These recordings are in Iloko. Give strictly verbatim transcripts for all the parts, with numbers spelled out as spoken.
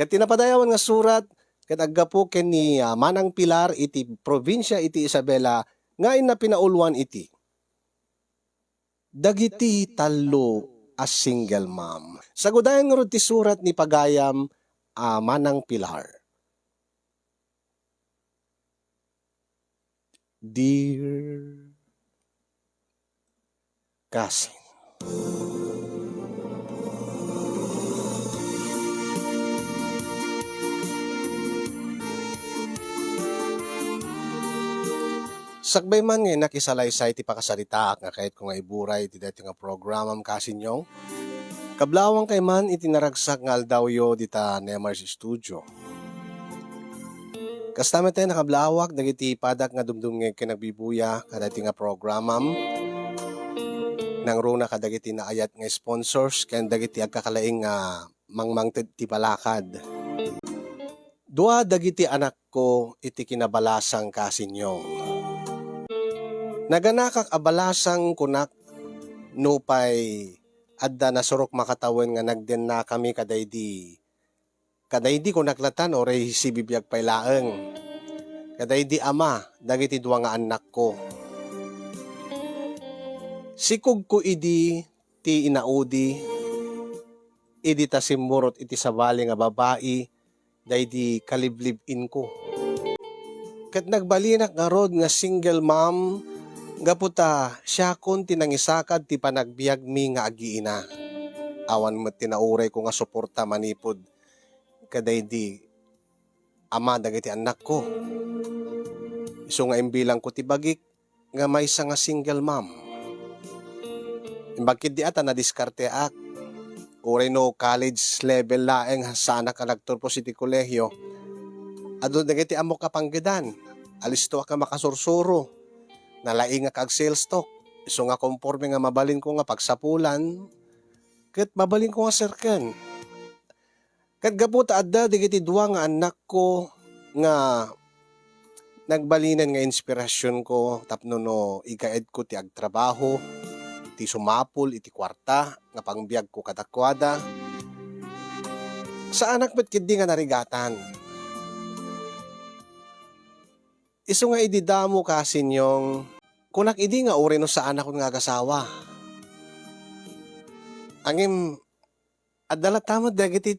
Ket ti napadayawan nga surat ket aggapu ken ni, ah, Manang Pilar iti probinsia iti Isabela nga inna pinauluan iti dagiti tallo a single mom. Sagudayan ngarud ti surat ni pagayam a Manang Pilar. Dear cousin. Sakbay man nga innak isalaysay ti pakasaritaak nga kayatko nga iburay iti daytoy nga programam, Kasinyong, kablaawankayo man iti naragsak nga aldawyo dita Nemar's Studio. Kasta met, nakablaawankayo dagiti padak nga dumdumngeg ken agbibuya kadaytoy nga programam. Nangruna kadagiti naayat nga sponsors ken dagiti agkakalaing nga mangmangted ti palakad. Dua dagiti anakko iti kinabalasang, Kasinyong. Naganakak a balasang kunak nupay adda nasurok makatawen nga nagdennakami kadaydi, kadaydi kunak latan uray sibibiag pay laeng. Kadaydi ama dagiti dua nga annakko. Sikugko idi ti inaudi, idi ta simmurot iti sabali nga babai daydi kaliblib-inko. Ket nagbalinak ngarud nga single mom gapu ta siakon ti nangisakad ti panagbiagmi nga agiina. Awan met ti naurayko nga suporta manipud kadaydi ama dagiti annakko. Isu nga imbilangko ti bagik nga maysa nga single mom. Imbag ketdi a ta nadiskarteak. Uray no college level laeng saanak a nagturpos iti kolehio, adu dagiti ammok a panggedan. Alistoak nga makasursuro. Nalaingak ag-sales talk. Isu nga komporme nga mabalinko nga pagsapulan, ket mabalinko nga serken. Ket gapu ta adda dagiti dua nga annakko nga nagbalinen nga inspirasionko tapno no igaedko ti agtrabaho, ti sumapul iti kuarta nga pangbiagko kadakuada, saanak met ketdi nga narigatan. Isu nga idi damo, Kasinyong, kunak idi nga uray no saanakon nga agasawa. Ngem adda latta met dagiti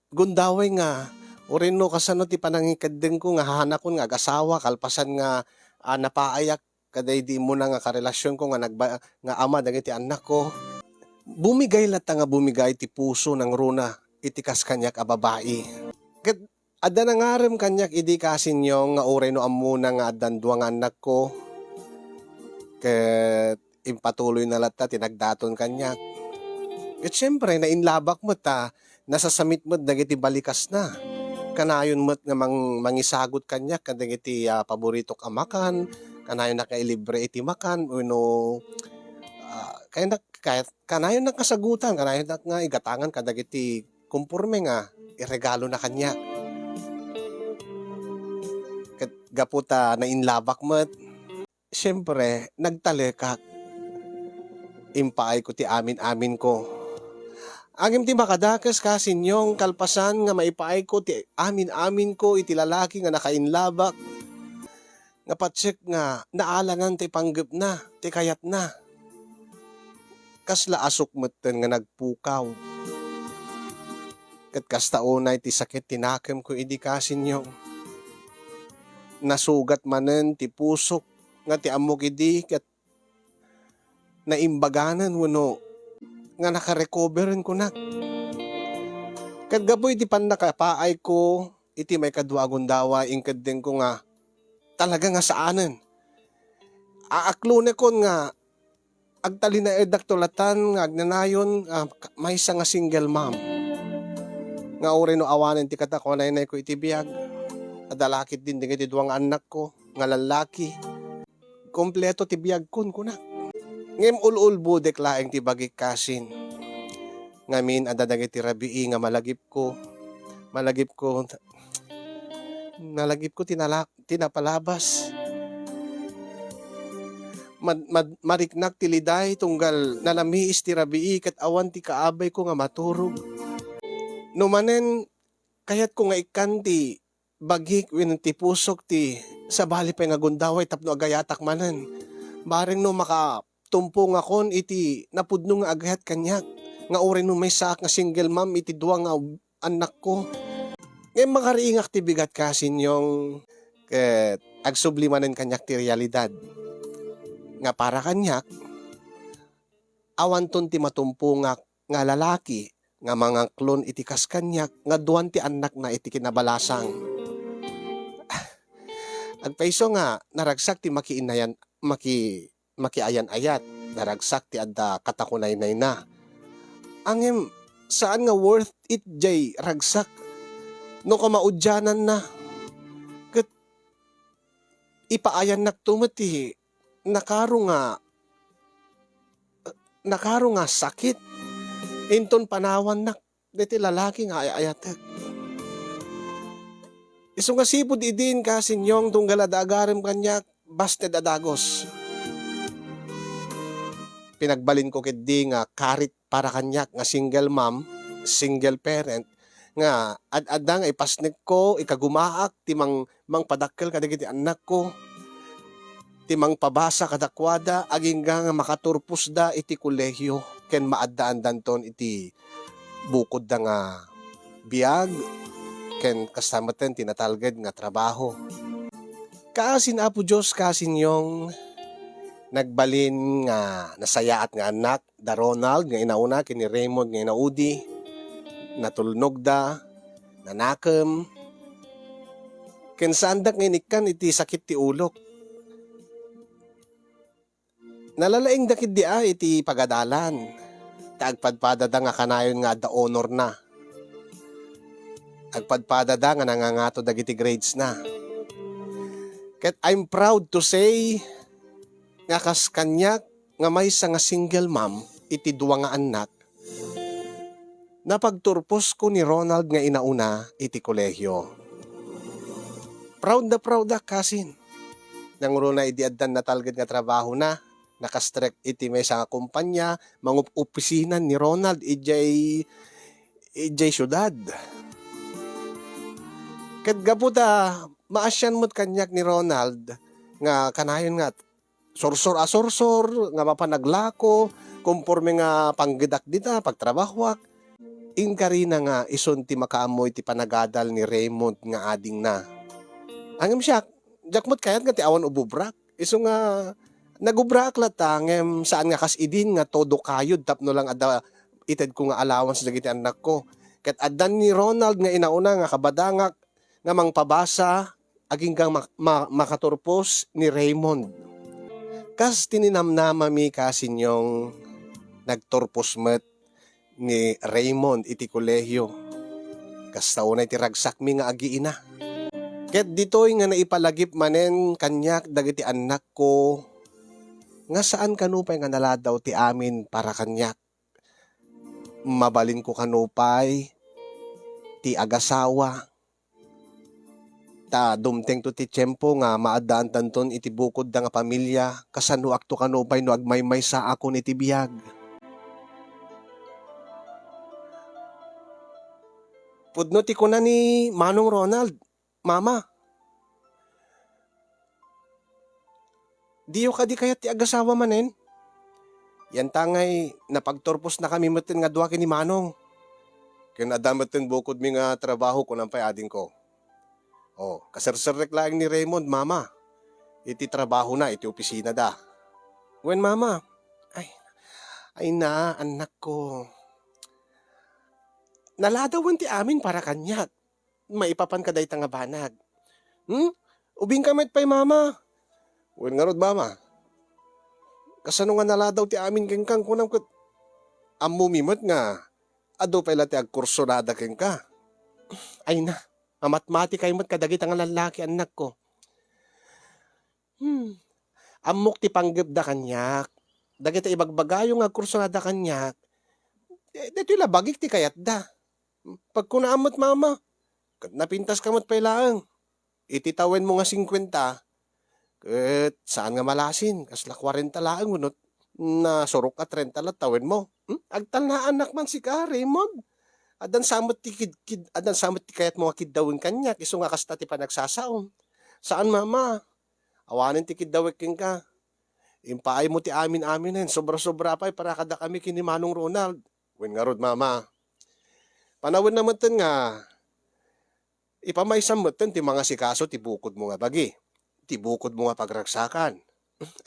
gundaway nga uray no kasano ti panangikeddengko nga haanakon nga agasawa kalpasan nga, ah, napaayak kadaydi immuna nga karelasionko nga nagba-, nga ama dagiti annakko. Bumigay latta nga bumigay ti puso nangruna iti kas kaniak a babai. Ket adda nangarem kaniak idi, Kasinyong, nga uray no ammona nga addan dua nga annakko, ket impatuloyna latta ti nagdaton kaniak. Ket siempre, nainlabak met ta nasasamit met dagiti balikasna. Kanayon met nga mang-, mangisagut kaniak kadagiti, ah, paboritok a makan, kanayon nga ilibre iti makan, wenno, ah, kayat, kayat, kanayon nga kasagutan, kanayon nga igatangan kadagiti komporme nga iregalona kaniak. Ket gapu ta nainlabak met, siempre, nagtalekak. Impaayko ti amin-aminko. Ngem ti makadakes, Kasinyong, kalpasan nga maipaayko ti amin-aminko iti lalaki nga nakainlabak, nga patsek nga naalanan ti panggepna, ti kayatna. Kasla asuk metten nga nagpukaw. Ket kasta unay ti sakit ti nakemko idi, Kasinyong. Nasugat manen ti pusok nga ti ammok idi ket naimbaganen wenno nga nakarecoverren kunak. Ket gapu iti pannakapaayko iti maikadua a gundaway, inkeddengko nga talaga nga saanen. Aaklonekon nga agtalinaedakto latan nga agnanayon, ah, maysa nga single mom. Nga uray no awanen ti katakuanaynayko iti biag, adda la ketdin dagiti dua nga annakko nga lallaki. Kompleto ti biagkon, kunak. Ngem ul-ulbodek laeng ti bagik, Kasin. Ngamin, adda dagiti rabii nga malagipko. Malagipko, nalagipko ti nala-, ti napalabas. Mad-, mad-, mariknak ti liday tunggal nalamiis ti rabii ket awan ti kaabayko nga maturog. No manen, Kayatko nga ikkan ti bagik wenno ti pusok ti sabali pay nga gundaway tapno agayatak manen. Bareng no makatumpongakon iti napudno nga agayat kaniak, nga uray no maysaak nga single mom iti dua nga ub-, annakko. Ngem makariingak ti bigat, Kasinyong, ket agsubli manen kaniak ti realidad nga para kaniak, awanton ti matumpongak nga lalaki nga mangaklon iti kas kaniak nga aduan ti annakna iti kinabalasang. Agpayso nga naragsak ti makiinayan-, maki-, makiayan-ayat, naragsak ti adda katakunaynayna. Ngem saan nga worth it jay ragsak no kamaudiananna. Ket ipaayannakto met ti nakaro nga, nakaro nga sakit. Inton panawannak daytoy lalaki nga ay-ayatek. Isu nga sipud idin, Kasinyong, tunggal adda agarem kaniak, basted a dagus. Pinagbalinko ketdi nga karit para kaniak nga single mom, single parent, nga ad-adda nga ipasnekko, ikagumaak ti mang-, mangpadakkel kadagiti annakko, ti mangpabasa kadakuada, agingga nga makaturposda iti kolehio ken maaddaandanton iti bukodda nga biag, ken kasta metten ti natalged nga trabaho. Kaasin Apo Dios, Kasinyong, nagbalin nga nasayaat nga annak, da Ronald nga inauna ken ni Raymond nga inaudi, natulnogda, nanakem, ken saandak nga inikkan iti sakit ti ulok. Nalalaingda ketdi a iti pagadalan, ta agpadpadada nga kanayon nga adda honorna. Agpadpadada nga nangangato dagiti gradesna. Ket I'm proud to say nga kas kaniak nga maysa nga single mom iti dua nga annak, napagturposko ni Ronald nga inauna iti kolehio. Proud na proud ak, kasin. Nangruna idi addan natalged nga trabahona, nakastrek iti maysa nga kompanya, mangup-opisina ni Ronald idiay, idiay siudad. Ket gapu ta maasian met kaniak ni Ronald nga kanayon nga sursor a sursor, nga mapan aglako, konporme nga panggedak dita, pagtrabahoak, inkarina nga isun ti makaammo iti panagadal ni Raymond nga adingna. Ngem siak, diak met kayat nga ti awan ubobrak. Isu nga nagubraak latta, ngem saan nga kas idin nga todo kayod tapno lang adda itedko nga allowance dagiti annakko. Ket addan ni Ronald nga inauna nga kabadangak nga mangpabasa agingga mak-, ma-, makaturpos ni Raymond. Kas ti ninamnamami, Kasinyong, nagturpos met ni Raymond iti kolehio. Kasta unay ti ragsakmi nga agiina. Ket ditoy nga naipalagip manen kaniak dagiti annakko nga saan kano pay nga naladaw ti amin para kaniak. Mabalinko kano pay ti agasawa. Ta dumtengto ti tiempo nga maaddaantanton iti bukodda nga pamilia, kasanoakto kano pay no agmaymaysaakon iti biag. Pudno ti kuna ni Manong Ronald, "Mama, diyo kadi kayat ti agasawa manen? Yantangay napagturposnakami metten nga dua ken ni Manong. Ken adda metten bukodmi nga trabaho," kunan pay adingko. O, kaserserrek laeng ni Raymond, Mama, iti trabahona iti opisinada. Wen, Mama, ay, ay na, annakko. Naladawen ti amin para kaniak. Maipapan ka dayta nga banag. Hmm? Ubingka met pay, Mama. Wen ngarud, Mama. Kasano nga naladaw ti amin kenka, kunam ket ammomi met nga adu pay la ti agkursunada kenka. Ay na, mamatmati kay met kadagita nga lallaki, annakko. Hmm. Ammok ti panggepda kaniak. Dagita ibagbagayo nga agkursunada kaniak, eh, daytoy la bagik ti kayatda. Pagkunaam met, Mama, ket napintaska met pay laeng. Iti tawenmo nga singkuenta, ket saan nga malasin, kasla kuarenta laeng wenno nasurok a trenta la tawenmo. Hmm? Agtalnaanak man sika, Raymond. Addan sa met ti kid-, kid-, addan sa met ti kayatmo nga kiddawen kaniak, isu nga kasta ti panagsasaom. Saan, Mama. Awanen ti kiddawek kenka. Impaaymo ti amin-aminen. Sobra-sobra pay para kadakami ken ni Manong Ronald. Wen ngarud, Mama. Panawenna metten nga ipamaysam metten ti mangasikaso ti bukodmo nga bagi, ti bukodmo nga pagragsakan.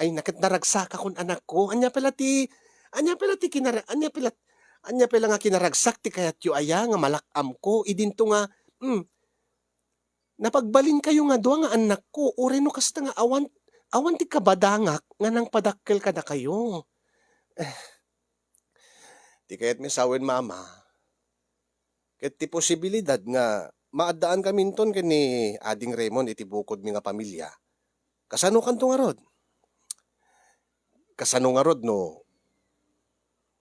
Ay, naket naragsakakon, anakko. Ania pay la ti, ania pay la ti kinara-, ania pay la, ania pay la nga kinaragsak ti kayatyo aya nga malak-amko? Idinto nga, hmm, napagbalinkayo nga dua nga annakko, uray no kasta nga awan, awan ti kabadangak nga nangpadakkel kadakayo. Eh, ti kayatmi sawen, Mama, ket ti posibilidad nga maaddaankaminton ken ni Ading Raymond iti bukodmi nga pamilia, kasanokanto ngarud? Kasano ngarud no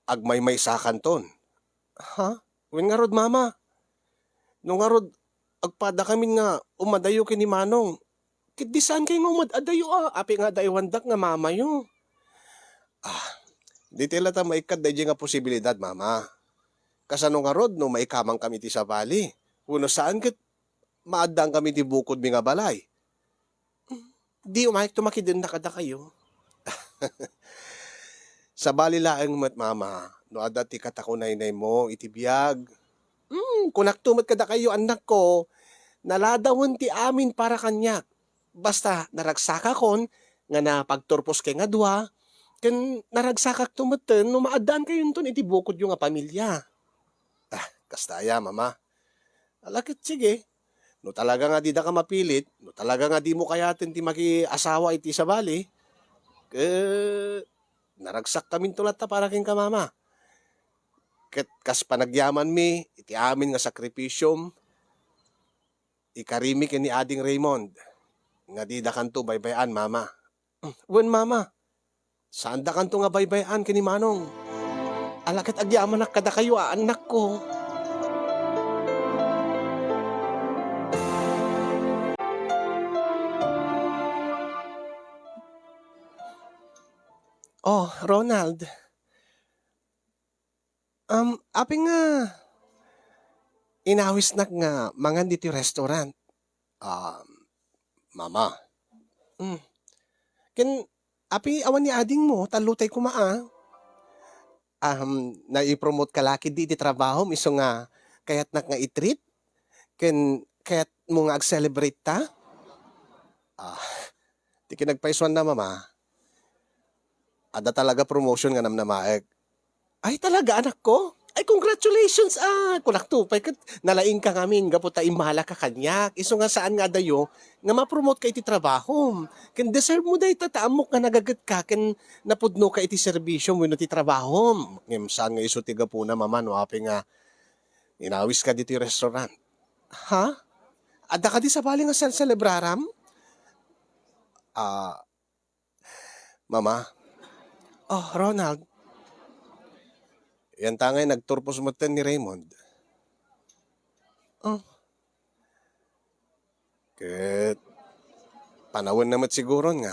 agmaymaysakanton? Ha? Wen ngarud, Mama. No ngarud, agpadakamin nga umadayo ken ni Manong, ket di saankayo nga umad-adayo a, apay nga adda aywandak nga mamayo. Ah, di ti latta maikkat daydiay nga posibilidad, Mama. Kasano ngarud no maikamankami iti sabali? Wenno saan ket maaddaankami iti bukodmi nga balay? Di umayakto makidenna kadakayo. Sabali laeng met, Mama, no adda ti katakunaynaymo iti biag. Hmm, kunakto met kadakayo, annakko, naladawen ti amin para kaniak. Basta naragsakakon nga napagturposkay nga dua, ken naragsakakto metten no maaddankayonton iti bukodyo nga pamilia. Ah, kasta aya, Mama? Ala ket sige, no talaga nga didaka mapilit, no talaga nga dimo kayaten ti makiasawa iti sabali, ket naragsakkaminto latta para kenka, Mama. Ket kas panagyamanmi iti amin nga sakripisiom, ikarimi ken ni Ading Raymond nga didakanto baybay-an, Mama. Wen, Mama, saandakanto nga baybay-an ken ni Manong. Ala ket agyamanak kadakayo a annakko. Oh, Ronald. Um, apay nga inawisnak nga mangan ditoy restaurant? Um, Mama. Hmm. Ken, apay awan ni adingmo, tallo tay koma a. Um, naipromote ka la ketdi iti trabahom, isu nga kayatnak nga i-treat? Ken kayatmo nga ag-celebrate ta? Ah, ti kinagpaisuanna, Mama, adda talaga promotion nga namnamaek. Ay, talaga, anakko? Ay, congratulations, ah! Kunakto pay ket nalaingka ngamin gapu ta immalaka kaniak. Isu nga saan nga adayo nga ma-promote ka iti trabahom. Ken deserve mo dayta ta ammok nga nagagetka ken napudnoka iti serbisom wenno ti trabahom. Ngem saan nga isu ti gapuna, Mama, no apay nga inawiska ditoy restaurant. Ha? Adda kadi sabali nga selselebraram? Ah, Mama. Oh, Ronald. Yanta ngay nagturpos metten ni Raymond. Oh. Ket panawenna met siguron nga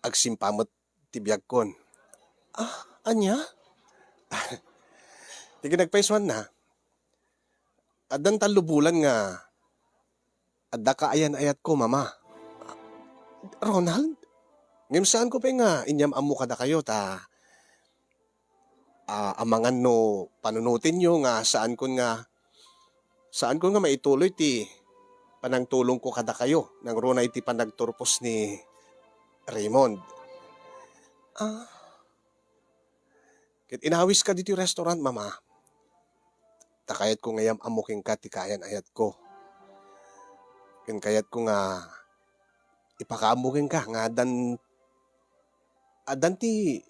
agsimpa met ti biagkon. Ah, ania? Ti kinagpaisuanna, addan tallo bulan nga adda kaayan-ayatko, Mama. Ronald? Ngem saanko pay nga inyam-ammo kadakayo ta, ah, amangan no panunotenyo nga saankon nga, saankon nga maituloy ti panangtulongko kadakayo nangruna iti panagturpos ni Raymond. Ah. Ket inawiska ditoy restaurant, Mama. Ta kayatko nga iyam-ammo kenka ti kaayan-ayatko. Ken kayatko nga ipakaammo kenka nga addan, addan ti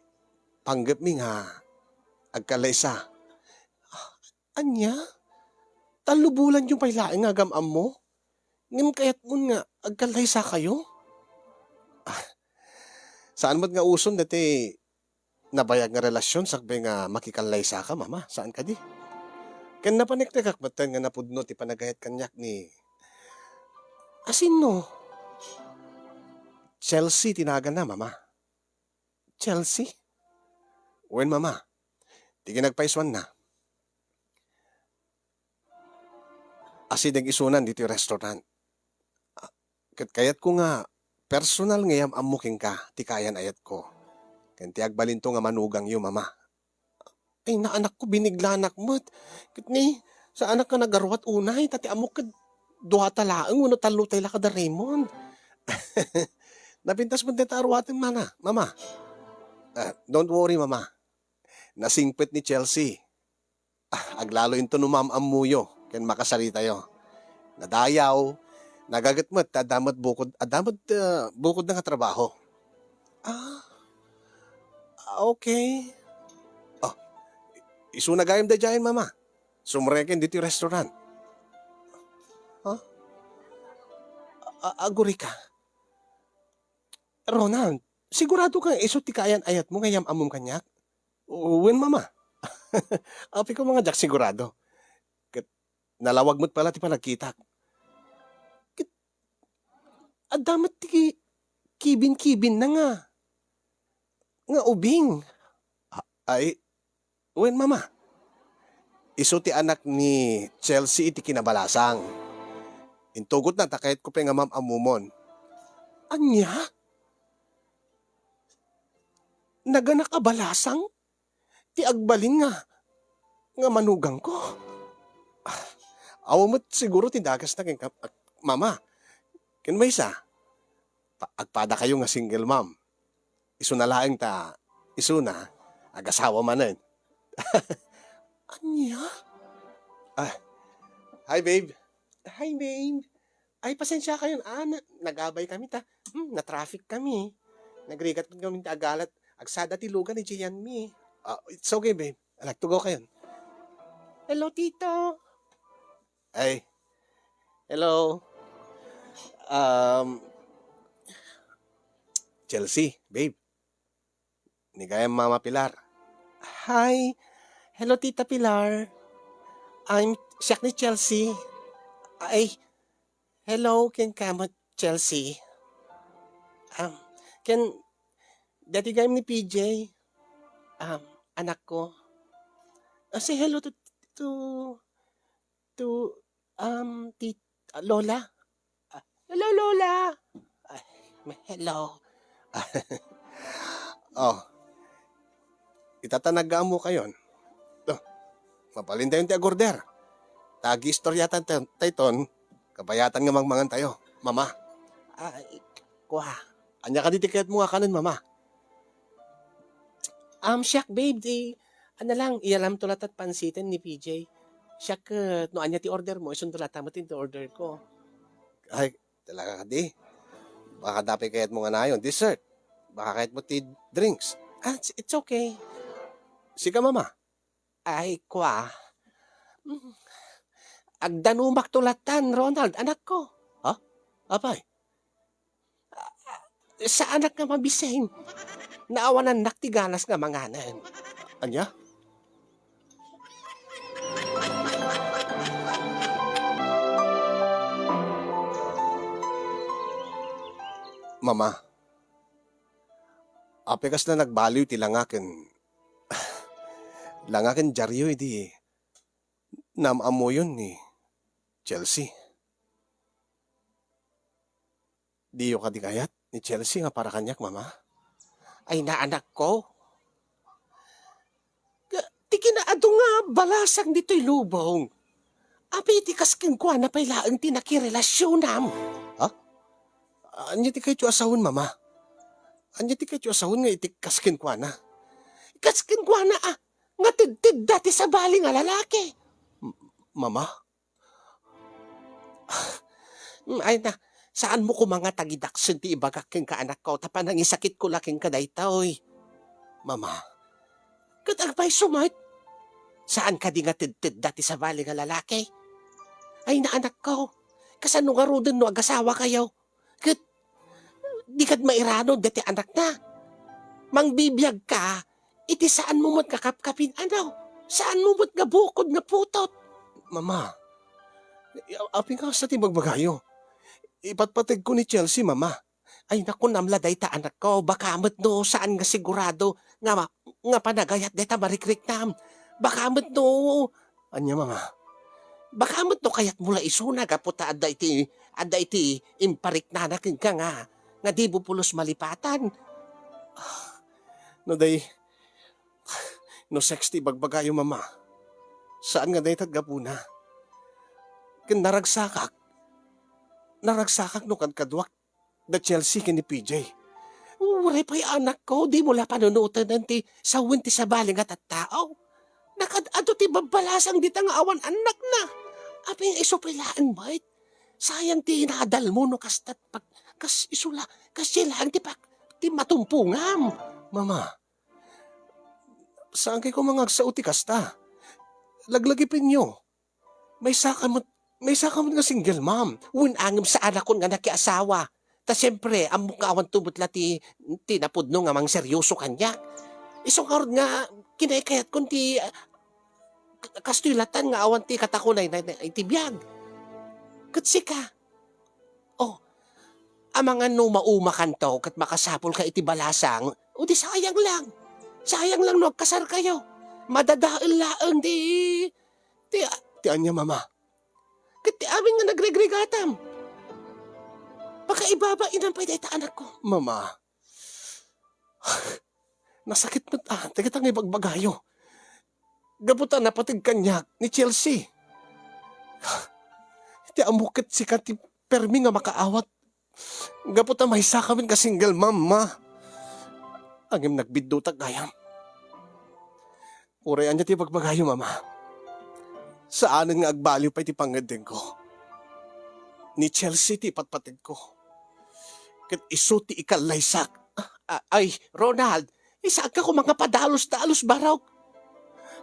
panggepmi nga agkallaysa. Ania? Tallo bulanyo pay laeng nga agam-ammo? Ngem kayatmon nga agkallaysakayo? Ah, saan met nga uson daytoy nabayag nga relasion sakbay nga makikallaysa ka, Mama, saan kadi? Ken napaneknekak metten nga napudno ti panagayat kaniak ni, a, sinno? Chelsea ti naganna, Mama. Chelsea? Wen, Mama. Ti kinagpaisuanna, asideg isunan ditoy restaurant. Ah, ket kayatko nga personal nga iyam-ammo kenka ti kaayan-ayatko, ken ti agbalinto nga manugangyo, Mama. Ay, naanakko, biniglanak met. Ket ni, saanak nga nagaruat unay, ta ti ammok ket duata laeng wenno tallo tay la kada Raymond. Napintas met dayta a ruaten, mana, Mama. Ah, don't worry, Mama. Nasingpet ni Chelsea. Ah, aglalo into no maam-ammoyo ken makasaritayo. Nadayaw, nagaget met ta adda met bukod, adda met, ah, bukodna nga trabaho. Ah, okay. Ah, isuna gayam daydiayen, Mama. Sumreken ditoy restaurant. Huh? A-, agurika. Ronald, sigurado ka nga isu ti kaayan-ayatmo nga iyam-ammom kaniak? Wen, Mama. Apay koma nga diak sigurado. Ket nalawag met pala ti panagkitak. Ket adda met ti ki-, kibin-kibinna nga, nga ubing. A-, ay, wen, Mama. Isu ti anak ni Chelsea iti kinabalasang. Intugotna ta kayatko pay nga maam-ammomon. Ania? Naganak a balasang ti agbalin nga, nga manugangko? Ah, awan met siguro ti dakesna kenka, Mama. Ken maysa, pa-, agpadakayo nga single mom. Isuna laeng ta, isuna, agasawa manen. Ania? Ah, hi, babe. Hi, babe. Ay, pasensiakayon, ah, na-, nagabay kami ta, hmm, na-traffic kami. Nagrigat kami ti agalat. Agsada ti lugan ni Gian mi. Ah, it's okay, babe. I'd like to go kayon. Hello, Tito. Ay, hello. Um, Chelsea, babe. Ni gayam Mama Pilar. Hi. Hello, Tita Pilar. I'm, siak ni Chelsea. Ay, hello, kenka met, Chelsea. Um, ken, dati gayam ni P J. Um, anakko. Ah, say hello to, to, to, um, ti-, ah, Lola. Ah, hello, Lola. Ay, hello. Oh, itatanag ammo kayon. Oh, mabalindayon ti agorder. Ta agiistoriatan ta-, tayton, kabayatan nga mangmangan tayo, Mama. Ay, kua. Ania kadi ti kayatmo nga kanen, Mama? Um, siak, babe, di, ano lang, iyalamto latta ti pansiten ni P J. Siak, eh, no ania ti order mo, isunto latta met ti order ko. Ay, talaga kadi? Baka dapay kayatmo nga nayon, dessert. Baka kayatmo ti drinks. Ah, it's, it's okay. Sika, Mama. Ay, kua. Mm. Agdanumakto lattan, Ronald, anakko. Ha? Apay? Saanak nga mabising. Naawanannak ti ganas nga manganen. Ania? Mama, apay kasla nagbaliw ti langa ken, langa ken diario idi naam-ammoyon ni Chelsea? Diyo kadi kayat ni Chelsea nga para kaniak, Mama? Ay, naanakko. Ka-, ti kinaadu nga balasang ditoy lubong. Apay ti kas kenkuana pay laeng ti nakirelasionam? Ha? Ania ti kayatyo a sawen, Mama? Ania ti kayatyo a sawen nga iti kas kenkuana? Kas kenkuana, ah, nga tedtedda ti sabali nga lalaki. M-, Mama? Mm, ay na, saanmo koma nga tagidaksen ti ibagak kenka, anakko, ta panangisakitko la kenka daytoy. Mama, ket agpayso met. Saan kadi nga tedtedda ti sabali nga lalaki? Ay na, anakko, kasano ngaruden no agasawakayo? Ket dikad mairanod daytoy anakna. Mangbibiagka iti saanmo met nga kapkapin-ano, saanmo met nga bukod nga putot. Mama, a-, apay nga kasta ti bagbagayo? Ipatpategko ni Chelsea, Mama. Ay, nakunam la dayta, anakko, baka met no saan nga sigurado, nga ma-, nga panagayat dayta marikriknam. Baka met no, ania, Mama? Baka met no kayatmo la isuna gapu ta adda iti, adda iti impariknana kenka nga, nga dimo pulos malipatan. No day, no sex ti ibagbagayo, Mama, saan nga dayta gapuna. Ken naragsakak, naragsakak no kadkaduak da Chelsea ken ni P J. Uray pay, anakko, dimo la panunoten ti sawen ti sabali nga tattao. Nakaad-adu ti babbalasang dita nga awan annakna. Apay nga isu pay laeng met? Sayang ti inadalmo no kasta pag-, kas-, isu la, kas laeng ti pak-, ti matumpongam. Mama, saan kay koma nga agsao ti kasta? Laglagipenyo. Maysaka met, maysaka met nga single mom. Wen, ngem saanakon nga nakiasawa. Ta siempre, ammok nga awan to met la ti, ti napudno nga mangseryoso kaniak. Isu ngarud nga kinaykayatkon ti, ah, k-, kastoy latan nga awan ti katakunay na, na, iti biag. Ket sika, oh, amangan no maumakanto ket makasapulka iti balasang, o di sayang lang. Sayang lang no agkasarkayo. Madadael laeng ti, ti, ti ania, Mama? Ket ti amin nga nagregregatam. Pakaibaba, inam pay dayta, anakko. Mama, nasakit met, ah, dagita nga ibagbagayo. Gapu ta napateg kaniak ni Chelsea. Ti ammok ket sika ti permi nga makaawat. Gapu ta maysaka met nga single mom, Ma. Ngem nagbiddutak gayam. Uray ania ti ibagbagayo, Mama, saanen nga agbaliw pay ti pangngeddengko. Ni Chelsea ti ipatpategko. Ket isu ti ikallaysak. Ah, ay, Ronald, saanka koma nga padalus-dalus, barok.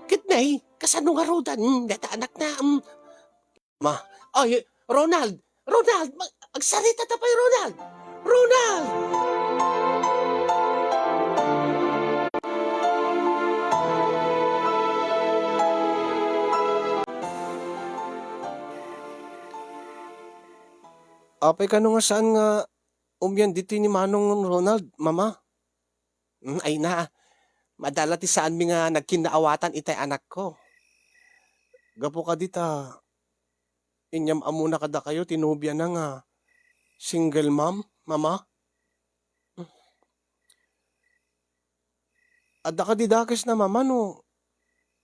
Ket nay, kasano ngarudan? Hmm, dayta anakna, hmm. Ma, ay, Ronald! Ronald! Ma-, agsaritata pay, Ronald! Ronald! Apay kano nga saan nga umian ditoy ni Manong Ronald, Mama? Hmm, ay na, madala ti saanmi nga nagkinnaawatan itay anakko. Gapu kadi ta inyam-ammona kadakayo ti nobiana nga single mom, Mama? Adda kadi dakesna, Mama, no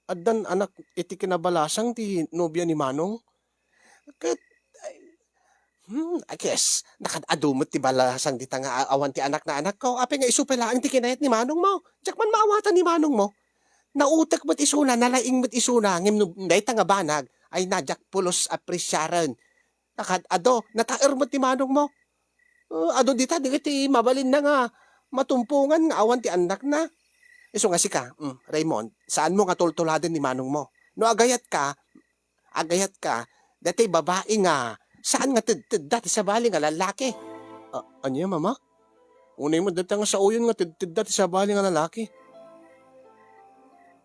addan anak iti kinabalasang ti nobia ni Manong? Ket, ay, hmm, I guess, nakaad-adu met ti balasang dita nga a-, awan ti anakna, anakko. Apay nga isu pay laeng ti kinayat ni Manong mo? Diak man maawatan ni Manong mo. Nautek met isuna, nalaing met isuna, ngem no dayta nga banag, ay na, diak pulos apresiaren. Nakaad-adu, nataer met ni Manong mo. Ah, adu dita, dagiti mabalinna nga matumpongan nga awan ti annakna. Isu nga sika, mm, Raymond, saanmo nga tultuladen ni Manong mo. No agayatka, agayatka, daytay babai nga saan nga tedtedda ti sabali nga lalaki. A-, ania, Mama? Unay met dayta nga saoyon nga tedtedda ti sabali nga lalaki.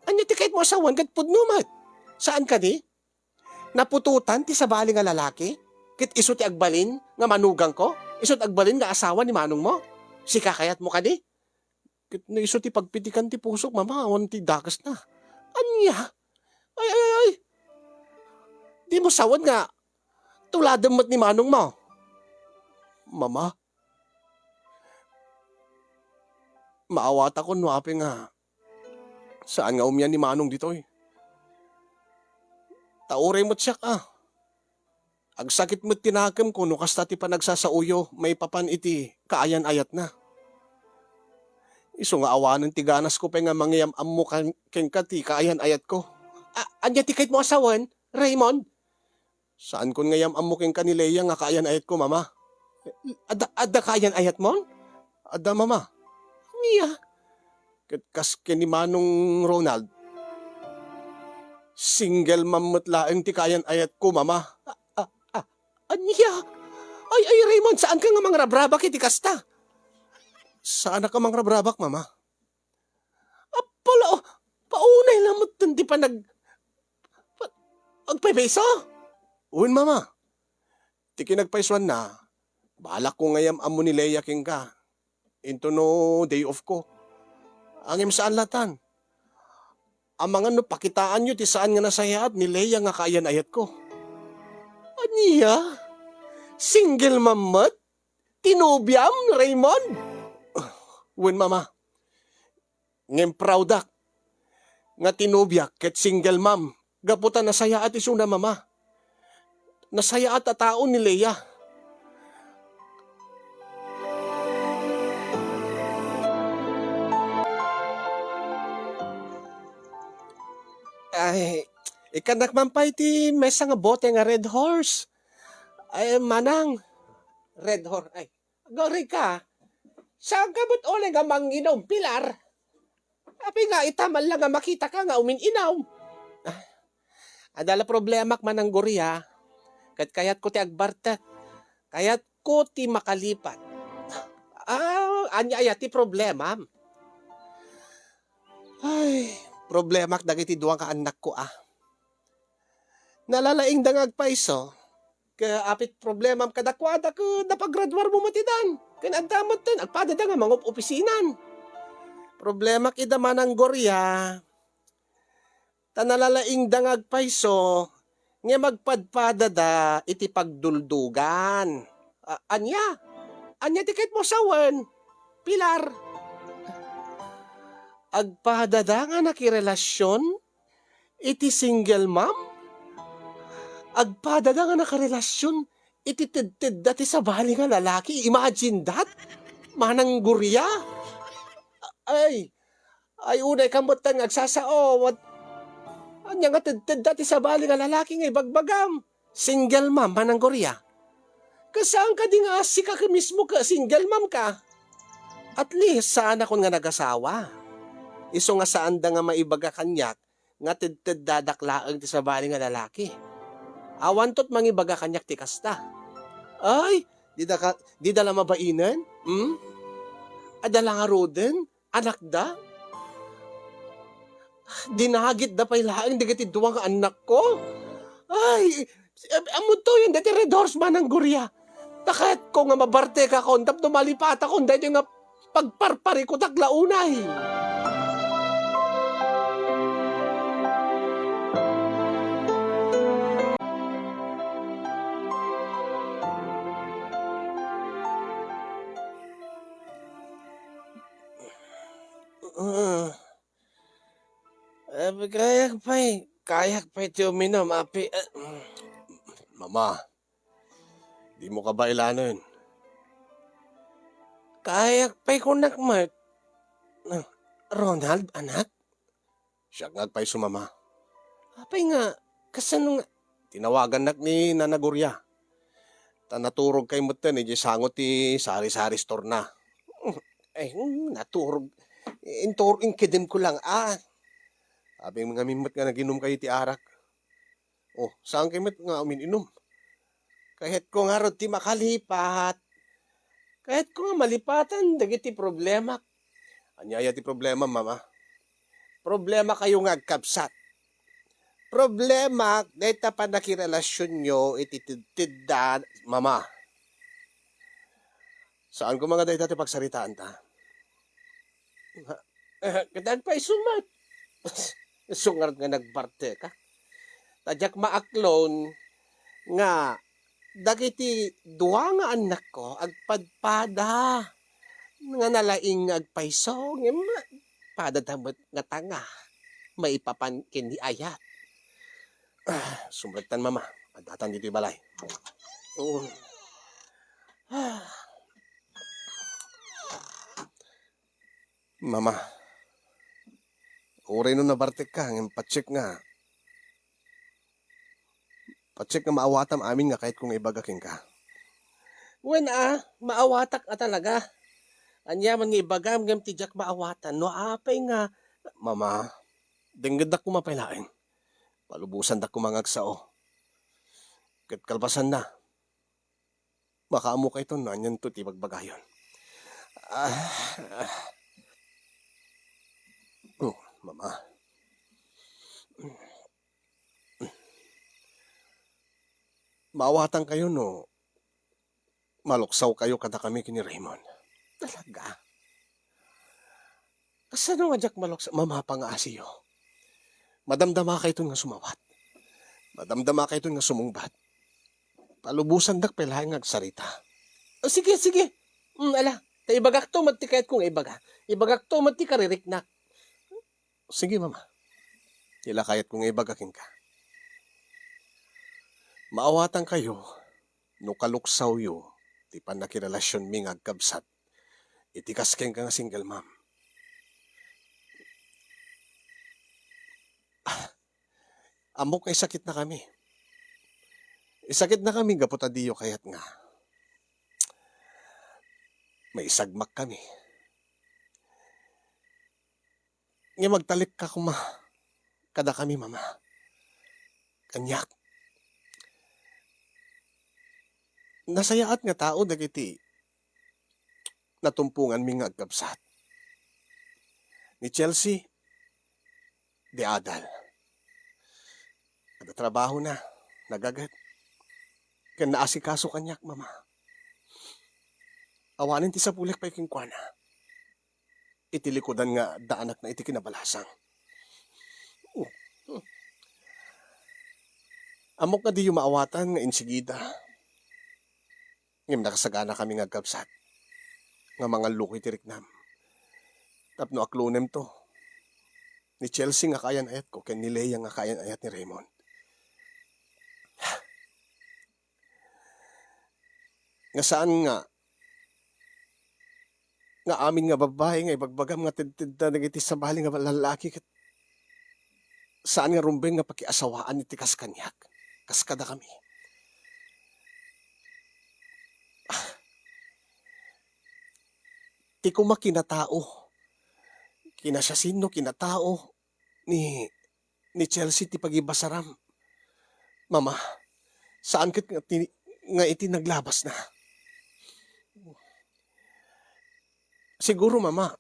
Ania ti kayatmo a sawen ket pudno met? Saan kadi? Naputotan ti sabali nga lalaki? Ket isu ti agbalin nga manugangko? Isu ti agbalin nga asawa ni manong mo? Sika kayatmo kadi? Ket no isu ti pagpitikan ti pusok, Mama, awan ti dakesna. Ania? Ay, ay, ay! Dimo sawen nga tuladem met ni manong mo? Mama, maawatakon no apay nga saan nga umian ni Manong ditoy. Ta uray met siak a. Agsakit met ti nakemko no kasta ti panagsasaoyo maipapan iti kaayan-ayatna. Isu nga awanen ti ganasko pay nga mangiyam-ammo kan-, kenka ti kaayan-ayatko. A-, ania ti kayatmo a sawen, Raymond? Saankon nga iyam-ammo kenka ni Lea nga kaayan-ayatko, Mama. Adda, adda kaayan-ayatmon? Adda, Mama. Ania? Ket kas ken ni Manong Ronald, single mom met laeng ti kaayan-ayatko, Mama. A, a, a, ania? Ay, ay, Raymond, saanka nga mangrabrabak iti kasta? Saanak a mangrabrabak, Mama. Apala, paunay la met ti panag-, pa-, agpaypayso? Wen, Mama. Ti kinagpaysuanna, balakko nga iyam-ammo ni Lea kenka. Into no day off ko. Ngem saan latan. Amangan no pakitaanyo ti saan nga nasayaat ni Lea nga kaayan-ayatko. Ania? Single mom met? Ti nobiam, Raymond? Wen, Mama. Ngem proudak nga ti nobiak ket single mom gapu ta nasayaat isuna, Mama. Nasayaat a tao ni Lea. Ay, ikkannak man pay ti maysa nga bote nga Red Horse. Ay, manang, Red Horse, ay, Gloria, saanka met unay nga manginom, Pilar? Apay nga ita man lang nga makitaka nga umin-inom? Ah, adda la problemak, Manang Gloria. Ket kayatko ti agbartek. Kayatko ti makalipat. Ah, ania aya ti problemam? Ay, problemak dagiti dua nga annakko, ah. Nalalaingda nga agpayso, ket apay ti problemam kadakuada ket napagraduarmo met idan. Ken adda metten, agpadada nga mangup-opisinan. Problemak ida, Manang Gloria, ta nalalaingda nga agpayso, ngem agpadpadada iti pagduldugan. A-, ania? Ania ti kayatmo a sawen, Pilar? Agpadada nga nakirelasion iti single mom? Agpadada nga nakarelasion iti tedtedda ti sabali nga lalaki? Imagine that, Manang Gloria. Ay, ay, unay ka met nga agsasao. Ania nga tedtedda ti sabali nga lalaki nga ibagbagam? Single mom, Manang Gloria. Ket saan kadi nga sika ket mismo ket single mom ka? At least, saanakon nga nagasawa. Isu nga saanda nga maibaga kaniak nga tedteddadak laeng ti sabali nga lalaki. Awanto ti mangibaga kaniak ti kasta. Ay, dida ka, dida la mabainen? Hmm? Adda la ngaruden? Anakda? Dinagitda pay laeng dagiti dua nga annakko? Ay, am-, ammoto yun, dati Red Horse, Manang Gloria. Ta kayatko nga mabartekakon tapno malipatakon daytoy nga pagparparikutak la unay. Ah. Abi, kayak pay, kayak pay ti uminum, api, eh. Mama, dimo kabailanen. Kayak pay kunak met. Ah, Ronald, anak? Siak nga agpayso, Mama. Apay nga, kasano nga? Tinawagannak ni Nana Gloria. Ta naturogkay metten idiay sango ti sari-sari store na. Ay, hmm, naturog. Intur-, inkidem ko lang, ah. Abi ngamin met nga naginumkayo ti arak. Oh, saankay met nga umin-inum? Kayatko ngarud ti makalipat. Kayatko nga malipatan dagiti problemak. Ania aya ti problema, Mama? Problemakayo nga agkabsat. Problemak, dayta pannakirelasionyo iti tedtedda, Mama. Saan koma nga dayta ti pagsaritaanta? Eh, ket agpayso met. Isu ngarud nga nagbartek, ah. Ta diak maaklon nga dagiti dua nga annakko agpadpada nga nalaing nga agpayso, ngem padada met nga tanga maipapan ken ni ayat. Ah, sumrektan, Mama. Addatan ditoy balay. Oo. Ah. Mama, uray no nabartekka, ngem patsek nga, patsek nga maawatam amin nga kayatko nga ibaga kenka. Wen a, maawatak a talaga. Aniaman nga ibagam ngem ti diak maawatan no apay nga, Mama, dengngeddak koma pay laeng. Palubosandak koma nga agsao. Ket kalpasanna, makaammokayo no anianto ti bagbagayon. Ah, ah. Oh, Mama. Maawatankayo no maluksawkayo kadakami ken ni Raymond. Talaga? Kasano nga diak maluksa, Mama, pangaasiyo? Madamdamakayton nga sumawat. Madamdamakayton nga sumungbat. Palubosandak pay laeng nga agsarita. Ah, sige, sige. Mm, ala, ta ibagakto met ti kayatko nga ibaga. Ibagakto met ti kaririknak. Sige, Mama. Ti la kayatko nga ibaga kenka. Maawatankayo no kaluksawyo ti pannakirelasionmi nga agkabsat iti kas kenka nga single mom. Ah, ammok nga isakitnakami. Isakitnakami gapu ta diyo kayat nga maisagmakkami. Ngem agtalekka koma kadakami, Mama. Kaniak, nasayaat nga tao dagiti natumponganmi nga agkabsat. Ni Chelsea, di adal. Adda trabahona, nagaget. Ken naasikaso kaniak, Mama. Awanen ti sapulek pay kenkuana iti likudan nga adda anakna iti kinabalasang. Ammok nga diyo maawatan nga insigida. Ngem nakasaganakami nga agkabsat nga mangalluko iti riknam. Tapno aklonemto ni Chelsea nga kaayan-ayatko ken ni Lea nga kaayan-ayat ni Raymond. Nga saan nga, nga amin nga babbai nga ibagbagam nga tedtedda dagiti sabali nga lallaki ket saan nga rumbeng nga pakiasawaan iti kas kaniak, kas kadakami. Ah, ti koma kinatao, kinasiasino, kinatao ni, ni Chelsea ti pagibasaram, Mama. Saan ket nga ti, nga iti naglabasna. Siguro, Mama,